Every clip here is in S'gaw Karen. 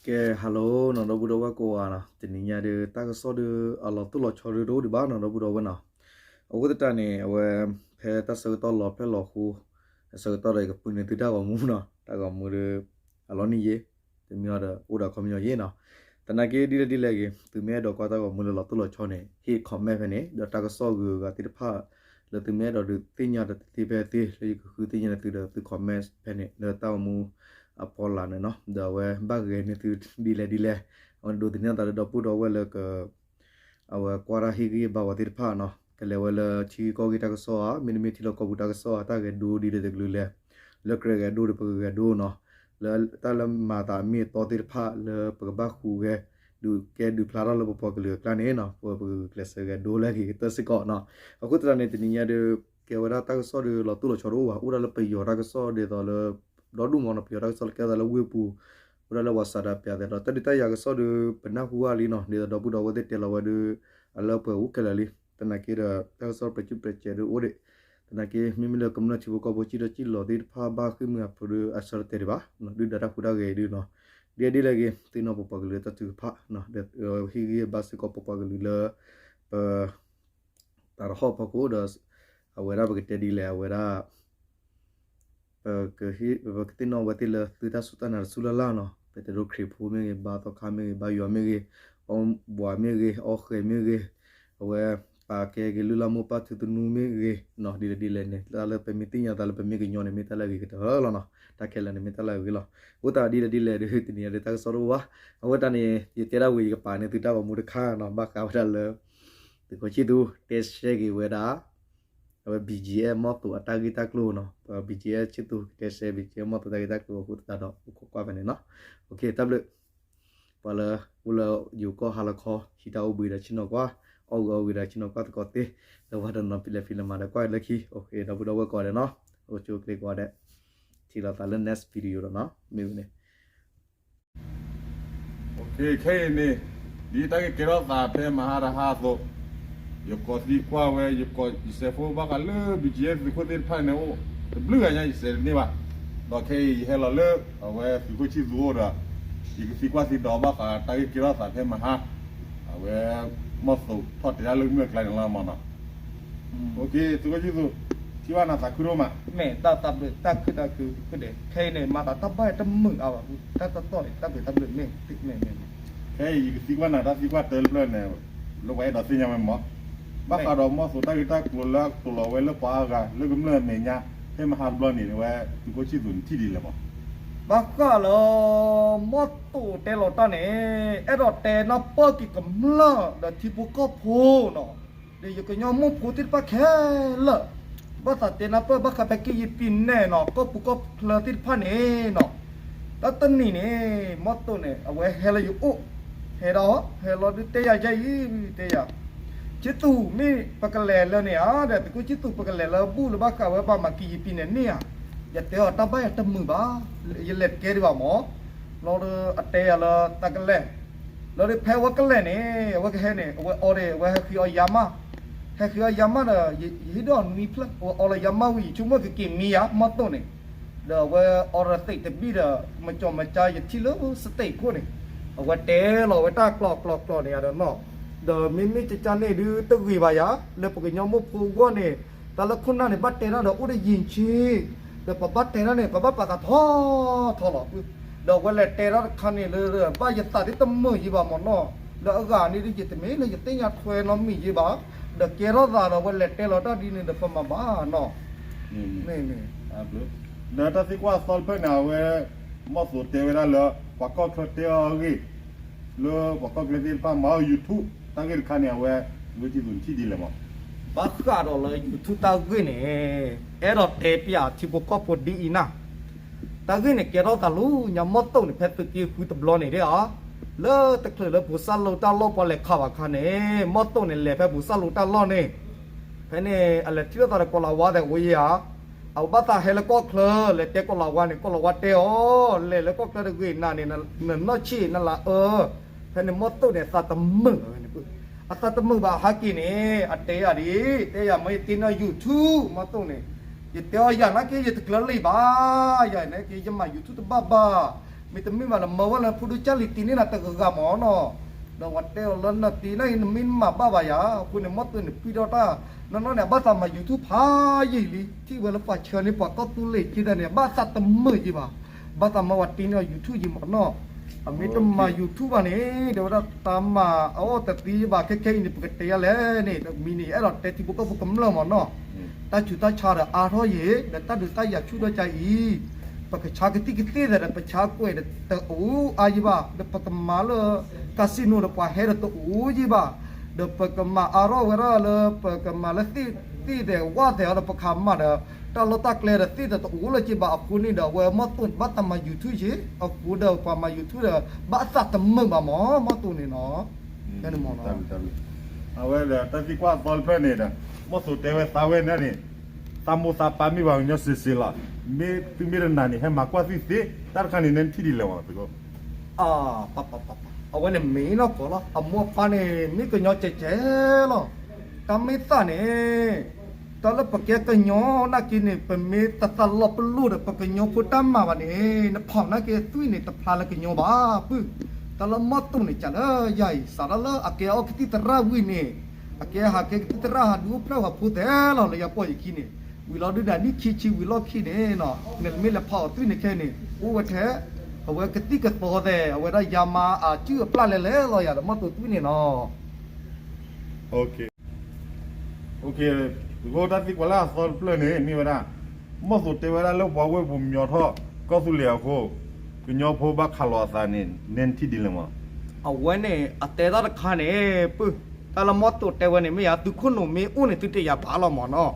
ကဲ hello နီၤ ဒီပုၢ်ဒီဝဲၢ်ကိးဂၤနီၤ, တနံၤညါဒုး တၢ်ကစီၣ်ဒုး အလီၤတိၢ်လီၤဆီဒုးတအိၣ်ဒံးဘၣ်နီၤ ဒီပုၢ်ဒီဝဲၢ်နီၤ. အဃိသတးန့ၣ် အဝဲ ဖဲတၢ်ဆၢကတီၢ်လီၤဖျဲၣ်လီၤဃိ အဆၢကတီၢ်ဒီး ယကပှ့ၤန့ၢ်သုတၢ်ဂီၤမူနီၤ, တၢ်ဂီၤမူဒုး အလီၤနံၣ်ယ့ၣ်, တမ့ၢ်အီၤဒီး အိၣ်ဒီးခီပညီယ့ၣ်နီၤ. သနာ်က့ဒ်လဲၣ်ဒ်လဲၣ်ဂ့ၤ သုမ့ၢ်အဲၣ်ဒိးကွၢ်တၢ်ဂီၤမူလၢလီၤတိၢ်လီၤဆီန့ၣ် ဟ့ၣ် comment ဖဲန့ၣ် ဒီးတၢ်ကစီၣ်ဂုၤဂၤသ့ၣ်တဖၣ် လၢသုမ့ၢ်အဲၣ်ဒိးဒုးသ့ၣ်ညါဒီးတသ့ဖဲသ့ လၢယကဃုသ့ၣ်ညါန့ၢ်သုဒီးသု comment ဖဲန့ၣ် လၢတၢ်ဂီၤမူအဖီလာ်န့ၣ်နီၤ, ဒီးအဝဲဘၣ်ဂဲၤန့ၢ်သုဒ်လဲၣ်ဒ်လဲၣ်, အဝဲဒိးသန့ၤသးလၢဒီပုၢ်ဒီဝဲၢ်လၢက အဝဲကွၢ်တၢ်ဟ့ၣ်ဂံၢ်ဟ့ၣ်ဘါဝဲသ့ၣ်တဖၣ်နီၤ, ကလဲၤဝဲလၢထံဂ့ၢ်ကီၢ်ဂ့ၢ်တၢ်ကစီၣ်ဧါ, မ့တမ့ၢ်ထံလီၢ်ကီၢ်ပူၤတၢ်ကစီၣ်ဧါ, တၢ်ဂဲၤဒိဒ်လဲၣ်တကလုာ်လဲၣ်, လၢကြၢးဂဲၤဒိဒီးပကဂဲၤဒိနီၤ, လၢတၢ်လၢမၤသးအမ့ၢ်အတီသ့ၣ်တဖၣ်လၢပကဘၣ်ဃုဂဲၤ ဒုးကဲဒုးဖျါထီၣ်လၢပပှၤကလုာ်အကျါန့ၣ်နီၤ, ပပကကျဲးစၢးဂဲၤဒိလၢအဂ့ၤကတၢၢ်စ့ၢ်ကီးနီၤ. အဃိသတးန့ၣ် တနံၤညါဒုး ကဲဝဲဒၣ်တၢ်ကစီၣ်ဒုးလီၤတိၢ်လီၤဆီတအိၣ်ဘၣ်, အိၣ်ဒၣ်လၢပယီၤတၢ်ကစီၣ်ဒ်သိးလၢ ဒီဒူၣ်မးနီၤ, ပယီၤတၢ်ကစီၣ်လၢကဲဝဲဒၣ်လၢဝ့ၢ်ပူၤ, အိၣ်ဒၣ်လၢပှၤစးဒးပျးသဲးဒီး တၢ်ဒုးတၢ်ယၤကစီၣ်ဒုး ပနၢ်ဟူဘၣ်လံနီၤ, ဒ်သိးဒီပုၢ်ဒီဝဲၢ်သ့ၣ်တဲလီၤဝဲဒုး အလၢပှဲၤအိၣ်ခဲလၢာ်လံ. သနာ်က့ဒီး တၢ်ကစီၣ်ပြဲးစုၣ်ပြဲးစဲးဒုးအိၣ်ဒံး, သနာ်က့ မ့မ့ၢ်လၢကမျၢၢ်ထံဖိကီၢ်ဖိစံၣ်ထီၣ်စံၣ်လီၤသ့ၣ်တဖၣ်ဘၣ်ဃ့ၢ်မှံဟးဖျိးဒုး အဆၢတတဲဒံးဘၣ်, ဒုၣ်ဒါတၢ်ဟူးတၢ်ဂဲၤအံၤဒုးနီၤ, ဒ်လဲၣ်ဒ်လဲၣ်ဂ့ၤ သ့ၣ်နီၣ်ပပှၤကလုာ်တၢ်ထုကဖၣ်, ဒီးဟ့ၣ်ဂံၢ်ဟ့ၣ်ဘါစ့ၢ်ကီးပပှၤကလုာ်လၢ ပ တၢ်တဟီၣ်ဖီခိၣ်ဒီး အဝဲဒၣ်ပကတဲဒ်လဲၣ် အဝဲဒၣ် ပကသ့ၣ်နီၣ်ဝဲသ့ၣ်လၢသုတၢ်စူၢ်တၢ်နာ်တစူၢ်လၢ်လၢ်နီၤ, ပတဲဒိခရံာ်ဖိမ့ၢ်ဂ့ၤ, ဘါသီခါမ့ၢ်ဂ့ၤ, ဘါယွၤမ့ၢ်ဂ့ၤ, အီၣ်ဘှးမ့ၢ်ဂ့ၤ, အီၣ်ဃဲၤမ့ၢ်ဂ့ၤ, အဝဲပာ်ကဲက့ၤလုၢ်လၢ်မိၢ်ပၢ်ထူသနူမ့ၢ်ဂ့ၤနီၤ, ဒ်လဲၣ်ဒ်လဲၣ်န့ၣ် တၢ်လၢပမ့ၢ်သ့ၣ်ညါသးလၢပမ့ၢ်ကညီန့ၣ် မ့ၢ်တၢ်လၢအဂ့ၤကတၢၢ်လီၤနီၤ, တၢ်ခဲလၢာ်န့ၣ်မ့ၢ်တၢ်လၢအဂ့ၤလီၤ. အဃိသတးဒ်လဲၣ်ဒ်လဲၣ်ဒုး တနံၤညါဒုးတၢ်ကစီၣ်တအိၣ်ဘၣ်, အဃိသတးန့ၣ် ယတဲဒၣ်ဝံၤ ယကပာ်န့ၢ်သုတၢ်ဂီၤမူတခါနီၤ, ဘၣ်ဃးဝဲဒၣ်လၢ သုးခိၣ်ဆံၣ်သူ တဲရှဲက့ၤဝဲဒၣ် အဝဲ ဘံၣ်ကၠံၣ်အဲၣ် မီၢ်သိးအတၢ်ဂ့ၢ်တၢ်ကျိၤနီၤ, ဘံၣ်ကၠံၣ်အဲၣ် ဆံၣ်သူ တဲရှဲ ဘံၣ်ကၠံၣ်အဲၣ် မီၢ်သိးတၢ်ဂ့ၢ်တၢ်ကျိၤအဃိသတးဒီး အိၣ်ခိးကွၢ်ဖဲန့ၣ်နီၤ. တၢ်ဘျုး ပှၤလၢအိၣ်လၢယိၤကီၢ်ဟါလီၤခီ ဟံးတၢ်အိၣ်ဘှံးဒီးဆ့ၣ်နီၤကွၢ်, အီၣ်ဂ့ၤအီဂ့ၤဒီးဆ့ၣ်နီၤကွၢ်သကိးသ့, လၢပှၤတနီၤဖံးလဲၤဖံးလဲၤမၤဒီးကွၢ်လၢခံ, အိၣ်ခ့ဒီပုၢ်ဒီဝဲၢ်ကိးဂၤဒဲးနီၤ, အိၣ်ဆူၣ်အိၣ်ချ့ကိးဂၤဒဲး, ထံၣ်လိာ်သးလၢ next video ဒီးနီၤ, မ့ၢ်ဝဲန့ၣ် ခဲအံၤန့ၣ် ဒ်တၢ်ဂ့ၢ်ကဲထီၣ်သးဖဲမဟါတဟါအသိး, ယကိးသံကွၢ်ဝဲ ယကိး ယစဲးဖိဘၣ်ဃးလၢ ဘံၣ်ကၠံၣ်အဲၣ် သုးခိၣ်သ့ၣ်တဖၣ်န့ၣ်အိၣ် တဘျုးဂၤညါ ယစဲးတန့ၢ်ဘၣ်. ဒီးခဲအံၤယဟဲလီၤလၢ အဝဲသုးခိၣ်ဆံၣ်သူအိၣ်ဒီး ယကသံကွၢ်သံဒိးဘၣ်ဃးတၢ်ဂ့ၢ်ကဲထီၣ်သးဖဲမဟါ, အဝဲ မီၢ်သိးထီၣ်တဲာ်တၢ်လၢကမျၢၢ်ကျါန့ၣ်လီၤမနီၤ. သုးခိၣ်ဆံၣ်သူ ထံၣ်ဘၣ်နၤသးခုဒိၣ်မး, မ့ၢ်တၢ်ဘျုးတၢ်ခုၣ်တၢ်ခုၣ်, ခဲအံၤန့ၣ် မၤသးတၢ်ဘၣ်တမုာ်အါဘၣ်, တၢ်တတီၢ်န့ၣ် တၢ်ဘျုးတၢ်ဘျုးမ့ၢ်, မ့ၢ်မ့ၢ်မ့ၢ်, ခဲအံၤယကသံကွၢ်နၤတၢ်သံကွၢ်တၢ်တဖျၢၣ်န့ၣ် လၢပှၤအဲၣ်ဒိးသ့ၣ်ညါဝဲမး, ဘၣ်ဃးဒီးမီၢ်သိးတၢ်ဂ့ၢ်တၢ်ကျိၤလၢအကတိၤလီၤဝဲလၢပှၤအါဂၤ လၢကမျၢၢ်အမဲာ်ညါ ဖဲမဟါတဘျီန့ၣ် ဝဲသုးခိၣ်ဆံၣ်သူန့ၣ်ထံၣ်ဒ်လဲၣ်မး, ဘၣ်ဃးလၢ မီၢ်သိးတဲလီၤတၢ်န့ၣ် အဲၣ်ဒိးတဲနၢ်ပၢၢ်က့ၤကမျၢၢ်ဒီးထံဖိကီၢ်ဖိနီၤ, ဒီးယကညီမိၢ်ဖိသ့ၣ်တဖၣ်ခဲလၢာ်, ဘၣ်သးတဲနၢ်ပၢၢ်ဘၣ်ဃးဖဲက့ယပံၤနဲၣ်နီၤ ကီၢ်ပူၤကီၢ်ချၢသ့ၣ်တဖၣ်န့ၣ်နီၤ, တၢ်တနံၤန့ၣ် မီၢ်သိးန့ၣ် အဝဲဟဲလၢယအိၣ်, ဟဲဒီး ဟဲလီၤဒုးတဲယၤယဲအံၤ တဲယၤ ဆံၣ်သူ မ့ၢ်ပကလဲၤလၢန့ၣ်ဧါ, ဒီးသုးခိၣ်ဆံၣ်သူ ပကလဲၤလၢဘူၣ်လၢဘၣ်ဃးဝဲဘၣ်မၤက့ယပံၤနဲၣ်န့ၣ်ဧါ, ယတဲအီၤတၢ်ဘၣ်ယတမုာ်ဘၣ်, ယလဲၤတကဲဒံးဘၣ်မး, လီၤဒီးအတဲယၤလၢတၢ်ကလဲၣ်, လီၤဒီးဖဲအဝဲကလဲၣ်န့ၣ် အဝဲကဟဲန့ၣ် အဝဲအီဒီး အဝဲဟဲဃ့အီယါမၢ်, ဟဲဃ့အီယါမၢ်ဒီး ယဟ့ၣ်ဒီးနွံဖျၢၣ် အဝဲအီလၢယါမၢ်ဝံၤ ယဆိကမိၣ်ကက့ၤမံယါ မီၢ်သိးန့ၣ် ဒီးအဝဲအီဒီးသ့းတဘ့ၣ်ဒီး မကၠီမကၠါယထံၣ်လၢစတ့းခိၣ်န့ၣ်, အဝဲတဲလီၤဝဲတၢ်ကျီကျီကျီန့ၣ်ဒီးနီၤ, ဒီးမ့မ့ၢ်ကကၢ်န့ၣ်ဒုးတဂ့ၤဘၣ်ယၤ, လၢပကညီမိၢ်ဖိအဂီၢ်န့ၣ်, တၢ်လၢခိၣ်နၢ်န့ၣ် ဘၣ်တဲတၢ်ဒီးအိၣ်ဒီးယဉ်ကျေး, ဒီးပဘၣ်တဲတၢ်န့ၣ် ပဘၣ်ပာ်သးထီထီလီၤ, ဒီးအဝဲလဲၤတဲထီၣ်တခါန့ၣ်လၢ ဘၣ်ယသးဒ်တမုာ်ယံၤဘၣ်မးနီၤ, လၢအဂၤန့ၣ်ဒုးယတမ့ၢ်လၢယသ့ၣ်ညါထွဲနီတမံၤယံၤဘၣ်, ဒီးကဲထီၣ်သးဒီးအဝဲလဲၤတဲလီၤတၢ်ဒ်န့ၣ်ဒီးပမၤဘၣ်နီၤ, မ့ၢ်မ့ၢ် ဒီးတၢ်သံကွၢ်အသီတဖျၢၣ်န့ၣ် အဝဲ မီၢ်သိးတဲဝဲဒၣ်လၢ ပှၤကီၢ်ချၢတဲအီၤအဂ့ၢ်, လၢပှၤကီၢ်ချၢသ့ၣ်တဖၣ်မၤအီၣ် YouTube တၢ်ဂ့ၢ်တခါန့ၣ် အဝဲ သုးခိၣ်ဆံၣ်သူန့ၣ်ထံၣ်ဒ်လဲၣ်မး, ဘၣ်ဃးဒီးလၢ YouTube တၢ်ဂ့ၢ်န့ၣ် အဲၣ်ဒိးတဲပျးထံဖိကီၢ်ဖိဒ်အံၤနၤ, တၢ်ဂ့ၢ်န့ၣ်ကဲထီၣ်သးလၢညါမီၢ်သိးန့ၣ် ဖဲသုးက့ဃုတဘျီန့ၣ်ဒ်အီၤ, လၢတချုးလၢပူၤစၢ်လိတၢ်လီၢ်ပှၤလဲၤခးဘၣ်အခါန့ၣ် မီၢ်သိးန့ၣ်လဲၤဖဲပူၤစၢ်လိတၢ်လီၢ်န့ၣ်, ဖဲန့ၣ် အလဲၤထံၣ်လိာ်သးဒီးကိးလၤဝါသဲးအိၣ်ယဲဧါ, အဝဲဘၣ်သးဟဲလၢကီၢ်ချၢ လဲၤတဲကိးလၤဝါန့ၣ် ကိးလၤဝါတဲအီၤ လဲၤလၢကီၢ်ချၢတဂ့ၤနၤန့ၣ် နနီၢ်ဆံးနလၤအၢ, ဖဲန့ၣ်မီၢ်သိးန့ၣ် အသးတမုာ်ဘၣ်ဝဲန့ၣ်, အသးတမုာ်ဘၣ်ဟဲက့ၤန့ၣ် အတဲယၤဒ်, တဲယၤမ့ၢ်ယတ့နီၢ် YouTube မီၢ်သိးန့ၣ်, ယတဲအီၤယၤနာ်က့ ယတကျၢၤလံဘၣ်, ယၤနာ်က့ ယမၤ YouTube တဘၣ်ဘၣ်, မ့တမ့ၢ်ဘၣ်န့ၣ် မၢဝဲလၢဖိဒိၣ်ကၢ်လံၤတံၢ်န့ၢ်နၤတဂၤဂၤမၢ်နီၤ, ဒီးပှၤတဲအီၤလၢနတံၢ်န့ၣ် နမ့ၢ်နမၤဘၣ်ဘၣ်ယၤ, အဃိန့ၣ် မီၢ်သိန့ၣ် ပံၢ်ထီၣ်တၢ်, နီၢ်နီၢ်န့ၣ် အဘၣ်သးမၤ YouTube ဖးယံာ်လံ, ထံၣ်ဝဲလၢပှၤဆှၢန့ၢ်ပှၤကီၢ်သူလ့ၤက့ဒၣ်န့ၣ် ဘၣ်သးတမုာ်ယံၤဘၣ်, ဘၣ်သးမၢပှၤတံၢ်န့ၢ်အီၤ YouTube ယံၤမၢ်နီၤ, အမ့ၢ်တမၤ YouTube ဘၣ်န့ၣ် တဲဝဲဒၣ်တၢ်မၤအအိၣ်တသ့ဘၣ်, ခဲခဲအံၤန့ၣ် ပကတဲယၤလဲၣ်န့ၣ် ဒီးမံၤန့ၣ် ယအဲၣ်ဒိးတဲထံဖိကီၢ်ဖိကမျၢၢ်မၢ်နီၤ, တၢ်ဆူးတၢ်ဆါဒီးအါထီၣ်ယံၤ ဒီးတၢ်ဒုးတၢ်ယၤဆူၣ်ထီၣ်ကါအံၤ, ပကဆါကသံၣ်ကသ့ၣ်သးဒီး ပဆါကွဲးဒီးတအိၣ်အါယံၤဘၣ်, ဒီးပကမၤလၢ casino ဒီးပှၤဟဲဒီးတအိၣ်ယံၤဘၣ်, ဒီးပကမၤအါထီၣ်ဝဲဒၣ်လၢ ပကမၤလၢသ့ၣ်သဲးဝၣ်သဲးအီၤဒီး ပကမၤဒီး တၢ်လီၢ်တၢ်ကျဲဒီးသ့ၣ်ဒီးတအိၣ်လၢၤက့ဘၣ်အဃိန့ၣ်ဒီး အဝဲမီၢ်သိန့ၣ် ဘၣ်သးမၤ YouTube ယံၤ, အဃိဒီးပှၤမၤ YouTube ဒီး ဘၣ်သးတမုာ်ဘၣ်မၢ် မီၢ်သိန့ၣ်နီၤ, ဖဲန့ၣ်မၢ်နီၤ အဝဲဒီးတၢ်သံကွၢ်အသီတဖျၢၣ်န့ၣ်ဒီး မီၢ်သိတဲဝဲသးဝဲန့ၣ်န့ၣ်, သးမိၢ်သးပၢ်မ့ၢ်ပှၤကညီစ့စ့လီၤ, မ့ၢ်သုမ့ၢ်တနာ်န့ၣ် ဟဲမၤကွၢ်သုသ့, တၢ်တခါန့ၣ် နဲထံၣ်ဒ်လဲၣ်မၢ်, အဝဲန့ၣ်မ့ၢ်နီၢ်ကီၢ်လီၤ, အမိၢ်အပၢ်န့ၣ် မ့ၢ်ကညီကဲးကဲးလီၤ, တၢ်မ့ၢ်သးန့ၣ် တၢ်လၢပကဲကညီနာ်က့န့ၣ် ပမ့ၢ်တသးလီၤပလိာ်ဒီး ပကညီဖိတၢ်မၤဘၣ်န့ၣ် နဖီၣ်နာ်က့သွံၣ်န့ၣ် တဖျါလၢကညီဘၣ်ပုၢ်, တၢ်လၢမီၢ်သိန့ၣ် ကးလၢယၤအံၤ စးထီၣ်လၢအကဲအီၣ်ကသံၣ်သရၣ်ဝံၤန့ၣ်, အကဲဟးကဲကသံၣ်သရၣ် ဟးဒုးအိၣ်ဖျဲၣ်ပှၤဖိသဲးလီၤ လၢယပီၢ်ယခံန့ၣ်, ဝံၤလီၤဒုးဒၣ်နံၣ်ခံဆံဝံၤလီၢ်ခံန့ၣ်နီၤ နမ့ၢ်လဲၤဖီၣ်အီၤသွံၣ်န့ၣ်ခဲအံၤန့ၣ် အိၣ်ဝဲထဲ အဝဲကသံၣ်ကသီသဲး အဝဲဒၣ်ယါမါအစုၣ်အပျၢ်လဲၤလဲၤလီၤယၤဒီး မီၢ်သိသွံၣ်န့ၣ်နီၤ တၢ်သံကွၢ်လၢအသီတဖျၢၣ်န့ၣ် မ့ၢ်ဝဲဒၣ် မီၢ်သိတဲဝဲဒၣ်လၢပှၤဝ့ၢ်ပူၤမညီထီၣ် ကီၢ်သူလ့ၤအဃိ ကညီဖိဘၣ်ခးလီၤအသးန့ၣ် နဲနထံၣ်ဒ်လဲၣ်မး. အဝဲန့ၣ် အတဲတၢ်တခါန့ၣ် ပုၢ်, တၢ်လၢမီၢ်သိတဲဝဲန့ၣ် မ့ၢ်ယၤသုးခိၣ်နူာ်မ့ၢ်အိၣ်န့ၣ် သုတယာ်ဘၣ်လီၤမၢ်နီၤ.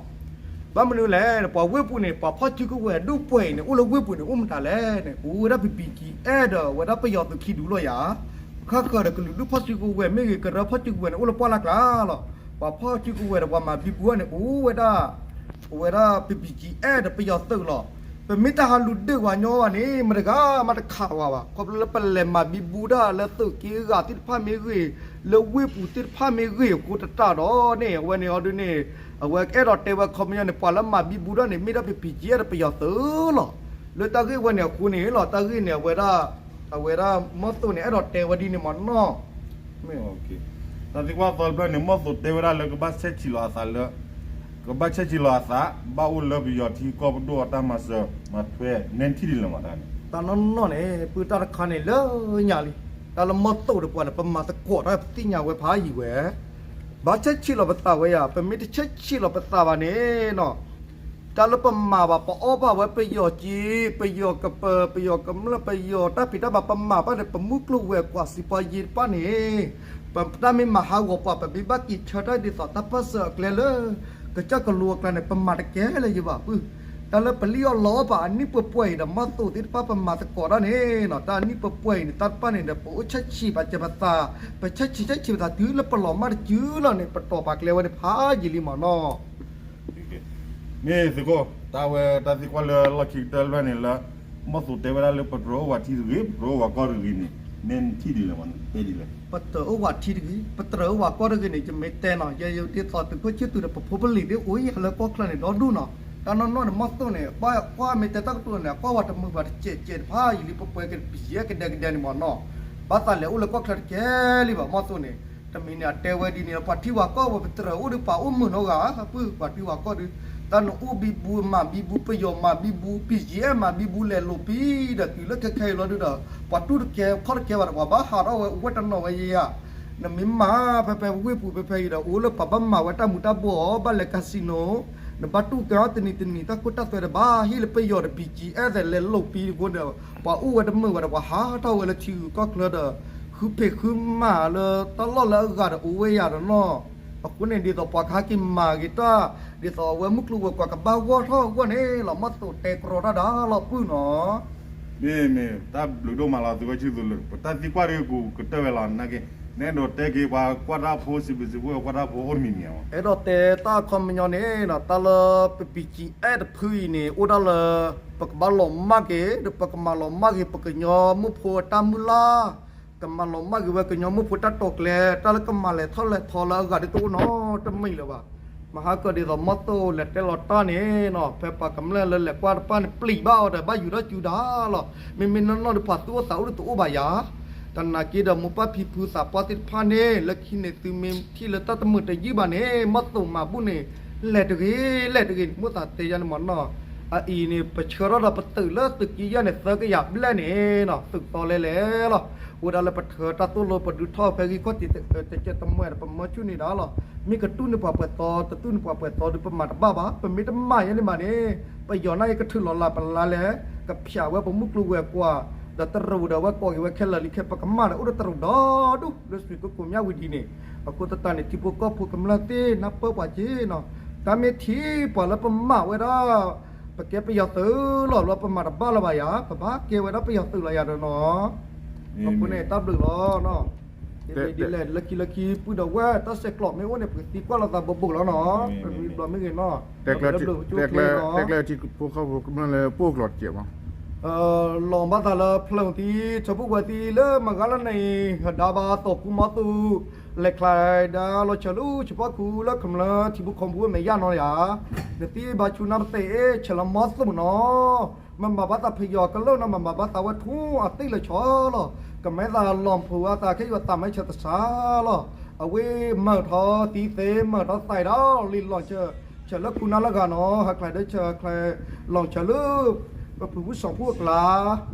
ဘၣ်မနုၤလဲၣ်န့ၣ် ပှၤဝ့ၢ်ပူၤန့ၣ် ပှၤဖီၣ်စုကဝဲၤဒိၣ်ပှဲၤအံၤန့ၣ် အိၣ်လၢဝ့ၢ်ပူၤန့ၣ် အိၣ်မတၤလဲၣ်န့ၣ် အိၣ်ဝဲဒၣ် ပပံးကံအဲၣ်ဒီး အဝဲဒၣ်ပယီၤသုးခံဒူလီၤယၤ ခါဃၢၤဒီးကလုာ်ဒူၣ်ဖီၣ်စုကဝဲၤမ့ၢ်ဂ့ၤ ကရၢဖီၣ်စုကဝဲၤန့ၣ် အိၣ်လၢပှၢ်လၢ်ကျါလီၤ. ပှၤဖီၣ်စုကဝဲၤဒီးပှၤမၤဘံဘူန့ၣ် အိၣ်ဝဲဒၣ် အဝဲဒၣ် ပပံးကံအဲၣ်ဒီးပယီၤသုးလီၤ. ပမ့ၢ်တဟးလူၤဒုးဝဲညီဘၣ်န့ၣ် မတဂၤမးတခးဝဲဘၣ်. ခီဖျိလၢပလဲၤမၤဘံဘူတၢ်လၢသုးက့ဂၤသ့ၣ်တဖၣ်မ့ၢ်ဂ့ၤ, လၢဝ့ၢ်ပူၤသ့ၣ်တဖၣ်မ့ၢ်ဂ့ၤအဃိတတၢ်ဒီးန့ၣ် အဝဲန့ၣ်အီၤဒုန့ၣ် အဝဲအဲၣ်ဒိးတဲဝဲခီပညီန့ၣ် ပှၤလၢမၤဘံဘူတၢ်န့ၣ် မ့ၢ်ဒၣ်ပပံးကံအဲၣ်ဒီးပယီၤသုးလီၤ. လၢတၢ်ဂ့ၢ်ဝဲန့ၣ်အဃိန့ၣ်လီၤ တၢ်ဂ့ၢ်န့ၣ် အဝဲဒၣ် အဝဲဒၣ်မီၢ်သိန့ၣ် အဲၣ်ဒိးတဲဝဲဒ်န့ၣ်မၢ်နီၤ. တၢ်သံကွၢ်သီတဖျၢၣ်န့ၣ် မီၢ်သိတဲဝဲဒၣ်လၢကဘၣ်ဆဲးဆံးလီၤအသးလၢ ကဘၣ်ဆဲးဆံးလီၤအသး ဘၣ်အိၣ်လၢပယီၤထံကီၢ်ပဒိၣ်အတၢ်မၤစၢၤမၤထွဲ နဲထံၣ်ဒ်လဲၣ်မးတၢ်န့ၣ်. တၢ်နီၢ်နီၢ်န့ၣ် ပုၢ်တၢ်တခါန့ၣ်လၢညါလံ. တၢ်လၢမီၢ်သိဒီးပှၤန့ၣ် ပမၤသကိးတၢ် ပသ့ၣ်ညါဝဲဖးယံာ်ဝဲ ဘၣ်ဆဲးဆံးလီၤပသးဝဲယၤ ပမ့ၢ်တဆဲးဆံးလီၤပသးဘၣ်န့ၣ်နီၤ တၢ်လၢပမၤဘၣ် ပအီၣ်ဘၣ်ဝဲပယီၤက့ ပယီၤကပၢၤ ပယီၤကမျၢၢ် ပယီၤတၢ်ဖံးတၢ်မၤ ပမၤဘၣ်ဒီး ပမုၢ်ကျိၤဝဲၤကွာ်စံးပှၤယ့တဖၣ်န့ၣ် ပတၢ်မ့ၢ်မၤဟးဂီၤပှၤ ပမ့ၢ်ဘၣ်က့ၤဆၢထၢၣ်ဒ်သိးတၢ်ပၢၢ်ဆၢအကျဲလၢ ကစၢၢ်ကလိအကျါန့ၣ် ပမၤတကဲလၢၤယဘၣ်ပုၢ်. တၢ်လၢပလံၣ်အီၣ်လီအီၣ်ဘၣ်အနံၣ်ပှဲၤပှဲၤအံၤဒီး မီၢ်သိသ့ၣ်တဖၣ်ပမၤသကိးတၢ်န့ၣ်နီၤ တၢ်အနံၣ်ပှဲၤပှဲၤအံၤန့ၣ် တၢ်တဖၣ်န့ၣ်ဒီး ပအိၣ်ဆဲးဆံးဘၣ်စဲးပသး ပဆဲးဆံးဆဲးဆံးပသးတုၤလၢပလီၤမၢ်တစုလီၤန့ၣ် ပတီၢ်ပာ်ကျဲဝဲန့ၣ်ဖးယံာ်လံမၢ်နီၤ. မ့ၢ်သုးခိၣ် တၢ်ဝဲတၢ်သံကွၢ်လၢလီၢ်ခံကတၢၢ်တဖျၢၣ်န့ၣ်လၢ မီၢ်သိတဲဝဲဒၣ်လၢပတြၢၤအိၣ်ဝးထံတဂ့ၤ ပတြၢၤအိၣ်ဝးကီၢ်တဂ့ၤန့ၣ် နဲနထံၣ်ဒ်လဲၣ်မး တဲဒ်လဲၣ်. ပတြၢၤအိၣ်ဝးထံတဂ့ၤ ပတြၢၤအိၣ်ဝးကီၢ်တဂ့ၤန့ၣ် ယမ့ၢ်တဲနီၤ ယဲယဒ်သိးသုးခိၣ်ဆံၣ်သူးဒီး ပဖိပလံၤသ့ၣ်အိၣ်ယၤလၢကီၢ်ချၢန့ၣ်ဒီဒူၣ်နီၤ. တၢ်နီၢ်နီၢ်န့ၣ် မီၢ်သိန့ၣ် ကွၢ်မ့ၢ်တဲတၢ်ကတိၤန့ၣ် အကွၢ်ဝဲတမုာ်ဘၣ်တစဲးစဲးတဖၣ်ယံာ်လံ ပပှဲၤက့ၤပယဲၢ်ကဒဲကဒဲန့ၣ်မၢ်နီၤ. ဘၣ်သးလဲၤအိၣ်လၢကီၢ်ချၢတကဲလံဘၣ် မီၢ်သိန့ၣ် တမံၤန့ၣ် အတဲဝဲဒ်န့ၣ် ပှၤထံဝးကီၢ်ဝဲ ပတြၢၤအိၣ်ဒီးပှၤအိၣ်မုာ်နီတဂၤ ပုၢ် ပှၤထံဝးကီၢ်ဒီး တၢ်နအိၣ်ဘံဘူမၤဘံဘူ ပယီၤမၤဘံဘူ ပယဲၢ်မၤဘံဘူလဲၤလိာ်ပံၤဒီး တုၤလၢခဲခဲအံၤလီၤဒုဒီး ပှၤတူၢ်တကဲခီၣ်တကဲဘၣ်ဒီး ပှၤဘၣ်ဟးထီၣ်ဝဲအိၣ်ဝဲတနီၤဝဲယဲယၤ နမ့ၢ်မၤဖဲဖဲဝ့ၢ်ပူၤဖဲဖဲအံၤဒီး အိၣ်လၢပှၤဘၣ်မၤဝဲတၢ်မူၤတၢ်ဘှီး ဘၣ်လဲၤ casino နဘၣ်တူၢ်ကဲထီၣ်တနံၤတနံၤ တၢ်ခိတၢ်သွဲဒီး ဘၣ်ဟ့ၣ်လၢပယီၤဒီး ပံကံအဲၣ်သဲးလဲၤလိာ်ပံၤအဃိဒီး ပှၤအိၣ်ဝဲတမုာ်ဘၣ်ဒီး ပှၤဟးထီၣ်ဝဲလၢထံဂုၤကီၢ်ချၢဒီး ဃုဖံးဃုမၤလၢတၢ်လီၢ်လၢအဂၤဒီးအိၣ်ဝဲယၤဒီးနီၤ. အဃိန့ၣ် ဒ်သိးပှၤကဟဲက့ၤမၤဂ့ၤတၢ် ဒ်သိးအဝဲမုၢ်ကျိၤဝဲၤကွာ်ကဘၣ်ဂီၢ်ထီၣ်အဂီၢ်န့ၣ်လီၤ မီၢ်သိတဲကြီတၢ်ဒၣ်လီၤပုၢ်နီၤ. မ့ၢ်မ့ၢ် တၢ်ဘျုးဒိၣ်မးလီၤ သုးခိၣ်ဆံၣ်သူးလၢ ပတၢ်သံကွၢ်ဒ်ကတၢၢ်ဝဲလီၤ နာ်က့ နအဲၣ်ဒိးတဲက့ၤပှၤကွၢ်တၢ်ဖိ စံးဘျုးစံးဖှိၣ်ကွၢ်တၢ်ဖိအိၣ်တမံၤမံၤဧါ. အဲၣ်ဒိးတဲတၢ်အခီပညီန့ၣ် တၢ်လၢပပံကံအဲၣ်တဖုအံၤန့ၣ် အိၣ်ဒၣ်လၢ ပကဘၣ်လီၤမၢ်က့ၤ ဒီးပကမၤလီၤမၢ်က့ၤ ပကညီမိၢ်ဖိအတၢ်မုၢ်လၢ် ကမၤလီၤမၢ်က့ၤဝဲကညီမိၢ်ဖိတၢ်တိာ်ကျဲ တၢ်လၢကမၤလဲၤထီၣ်လဲၤထီလၢအဂၤဒ်တအိၣ်နီတမံၤလၢၤဘၣ်. မဟါကၢဒ်သိးမီၢ်သိၣ်လဲၤတဲလီၤတၢ်န့ၣ်နီၤ ဖဲပှၤကမျၢၢ်လၢလဲၤကွၢ်တဖၣ်န့ၣ် ပျံၤဘၣ်အီၤဒီး ဘၣ်ယူၤထီၣ်စုဒါလီၤ. မ့မ့ၢ်နီၢ်နီၢ်ဒီး ပှၤသူၣ်အိၣ်သးအိၣ်ဒုးတအိၣ်ဘၣ်ယၤ. တနာ်က့ဒီး မိၢ်ပၢ်ဖံဖုသးပှၢ်သ့ၣ်တဖၣ်န့ၣ် လၢခံန့ၣ် သုမ့ၢ်ထံၣ်လၢတၢ်တမုာ်တယုၢ်ဘၣ်န့ၣ် မီၢ်သိၣ်မၤဘူၣ်န့ၣ် လဲၤတဂ့ၤ လဲၤတဂ့ၤန့ၣ် မိၢ်သးတဲယၤန့ၣ်မ့ၢ်နီၤ. အအံၤန့ၣ် ပဆှၢထီၣ်ဒီးပသုးလၢသုးက့ယဲၢ်န့ၣ် သၢကယၤဘျဲၣ်န့ၣ်နီၤ သုးသီလဲလဲၣ်လီၤ. အိၣ်ဝဲဒၣ်လၢပထၢတၢ်သိၣ်လိ ပဒုးထီၣ်ဖဲဂံၢ်ခီၣ်ထံးတကဲးတမှဲဒီး ပမၢဆူၣ်န့ၢ်ဒၣ်လီၤ. မ့ၢ်ကတူၢ်န့ၢ်ပှၤပှဲၤသီ တတူၢ်န့ၢ်ပှၤပှဲၤသီဒီး ပမၤတဘၣ်ဘၣ်. ပမ့ၢ်တမၤယဲန့ၣ်ဘၣ်န့ၣ် ပယီၤန့ၣ်ကထုးလီၤလးပလါလဲၣ်, ကဖျးဝဲပမုၢ်ကျိၤဝဲၤကွာ်, ဒီးတရူးဒီးဝဲကိးက့ၤဝဲခဲလၢာ်လံခဲ ပကမၣ်ဒီးအိၣ်ဒီးတရူးဒီဒူၣ် လၢစွ့ၣ်ကိကိးမၠၣ်ဝံၤဒ်န့ၣ်. အဃိသတးန့ၣ် ထံဖိကီၢ်ဖိကမျၢၢ်သ့ၣ် နၢ်ပၢၢ်ပှၤက့ၤနီၤ, တၢ်မ့ၢ်ထံၣ်ပှၤလၢပမၤဝဲဒၣ် ပကဲပယီၤသုးလီၤ လၢပမၤတဘၣ်လၢၤဘၣ်ယၤ, ပဘၣ်ကဲဝဲဒၣ်ပယီၤသုးလီၤယၤဒီးနီၤ. အဃိန့ၣ် တၢ်ဘျုးလီၤနီၤ. ဒ်လဲၣ်ဒ်လဲၣ် လၢခံလၢခံ ပုၢ်ဒီးဝဲၢ် တၢ်ဆဲးကျိးမ့ၢ်အိၣ်န့ၣ် ပကသံကွၢ်လိာ်သးဘိးဘိးလီၤနီၤ. တမံၤဘျီမ့ၢ်ဂ့ၤနီၤ, တဲကျဲထံဖိကီၢ်ဖိကမျၢၢ်လၢပအိၣ်ကျိၤတကဲးမး လီၤဘၣ်သးလၢဖျၢၣ်သံ ထၢဖုၣ်ဝဲသံလၢမၤဂၤလၢန့ၣ် ဟဒါဘၣ်သီၣ်ခူမီၢ်သူၣ်, လဲၤချါဒါလီၤဆၢလၢဆၢဖီခိၣ်လၢကမျၢၢ်ထံဖိကီၢ်ဖိမဲာ်ညါနီၤယၤ, နသံဘၣ်ဆူနၢ်ပသ့ၣ် ဆၢလၢမီၢ်သူၣ်နီၤ, မ့ၢ်မၤဘၣ်သးဖယီၤကလုာ်နီၤ မ့ၢ်မၤဘၣ်သးဝဲထူအသ့ၣ်လၢဆီလီၤ, ကမၤသးလီၤဖိအသးခဲအံၤ သးမ့ၢ်ဆၢတစှၤလီၤ, အဝဲမၤထီၣ်သံသ့ မၤထီၣ်သးဒီး လံလီၤဆၢ ဆၢလၢခူနၢ်လၢဂၤနီၤ, ဟးချါဒီးဆၢချါ လီၤဆၢလၢ ပဖုဖုစီၤဖူအကျါ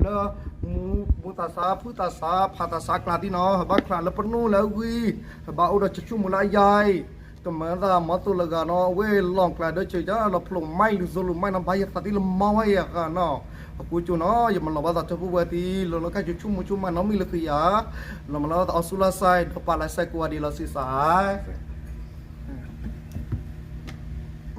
လၢ မူ မူသးစး ဖုသးစး ဖးသးစးအကျါသံနီၤ, ဟးဘၣ်ချါလၢပနိၣ်လၢအဝံၤ, ဟးဘၣ်အိၣ်ဒီးဆၢဆူၣ်မူလၢအယါအံၤ, ကမၤသးမီၢ်သိၣ်လၢဂၤနီၤ, အဝဲလီၤကျါဒီးဆၢယါလီၤဖျိးမးလံ သိလိၤမးနီၤ, ဘၣ်ယသးသံလၢမီၢ်ဝဲအဂၤနီၤ, အဃိကၠိနီၤ ယမၤလီၤဘၣ်သးထၢဖုၣ်ဝဲသံ လီၤလၢခါဆၢဆူၣ်မူဆူၣ်မးနီတမံၤလၢခံယၤ, လီၤမၤလီၤဘၣ်သးအီစူလါစဲ ဒီးပာ်လၢစဲကိးဂၤဒဲးလီၤစံးစး